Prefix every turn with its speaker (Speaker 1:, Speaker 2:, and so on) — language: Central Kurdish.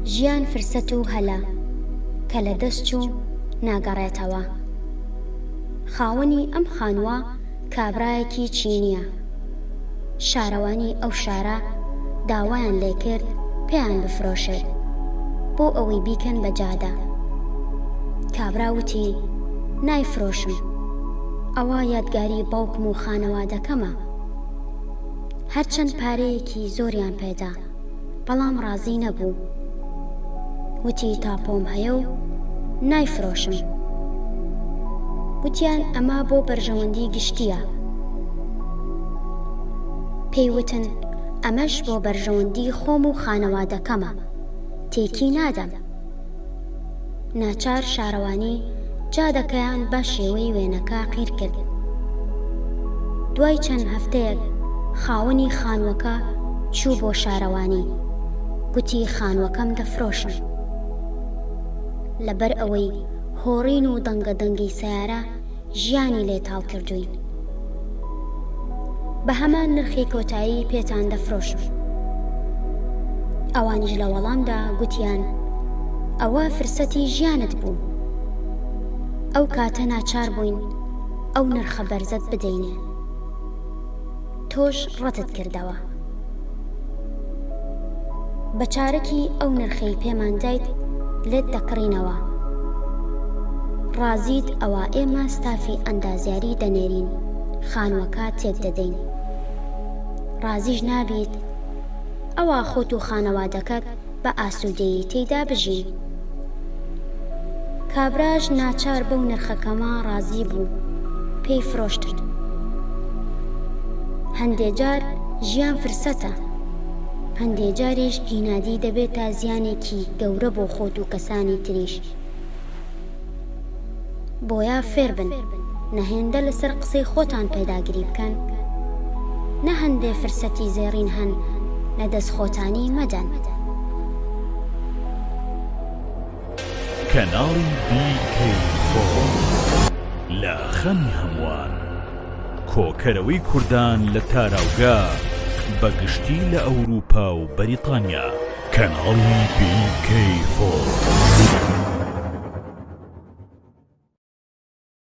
Speaker 1: ژیان فرسەت و هەلە، کە لە دەست چوو ناگەڕێتەوە. خاوەنی ئەم خانووە کابرایەکی چینییە. شارەوانی ئەو شارە داوایان لێکرد پێیان بفرۆشێت بۆ ئەوەی بیکەن بە جادە. کابرا وتی، نایفرۆشم، ئەوە یادگاری باوکم و خانەوادەکەمە. هەرچەند پارەیەکی زۆریان پێدا، بەڵام ڕازی نەبوو. وتی تاپۆم هەیە و نایفرۆشم. وتیان ئەمە بۆ بەرژەوەندی گشتییە. پێی وتن ئەمەش بۆ بەرژەوەندی خۆم و خانەوادەکەمە، تێکی نادەم. ناچار شارەوانی جادەکەیان بە شێوەی وێنەکە قیر کرد. دوای چەند هەفتەیەک خاوەنی خانووەکە چوو بۆ شارەوانی، گوتی خانووەکەم دەفرۆشم. لەبەر ئەوەی هۆڕین و دەنگە دەنگی سەیارە ژیانی لێ تاڵ کردووین. بە هەمان نرخی کۆتایی پێتان دەفرۆشم. ئەوانیش لە وەڵامدا گوتیان ئەوە فرسەتی ژیانت بوو. ئەو کاتە ناچار بووین ئەو نرخە بەرزەت بدەینێ. تۆش ڕەتت کردەوە. بە چارەکی ئەو نرخەی پێمان دایت لێت دەکڕینەوە. ڕازیت ئەوا ئێمە ستافی ئەندازیاری دەنێرین خانووەکە تێک دەدەین. ڕازیش نابیت ئەوا خۆت و خانەوادەکەت بە ئاسوودەیی تێیدا بژین. کابراش ناچار بەو نرخە کەمە ڕازی بوو، پێی فرۆشتن. هەندێ جار ژیان فرسەتە، هەندێ جاریش عینادی دەبێتە زیانێکی گەورە بۆ خۆت و کەسانی تریش. بۆیە فێربن نە هێندە لەسەر قسەی خۆتان پێداگری بکەن، نە هەندێ فرسەتی زێڕین هەن لە دەست خۆتانی مەدەن.
Speaker 2: کەناڵی بی کەی فۆر لە خەمی هەمووان. کۆکەرەوەی کوردان لە تاراوگە بە گشتی لە ئەوروپا و بەریتانیا. کەناڵی بی کەی فۆر.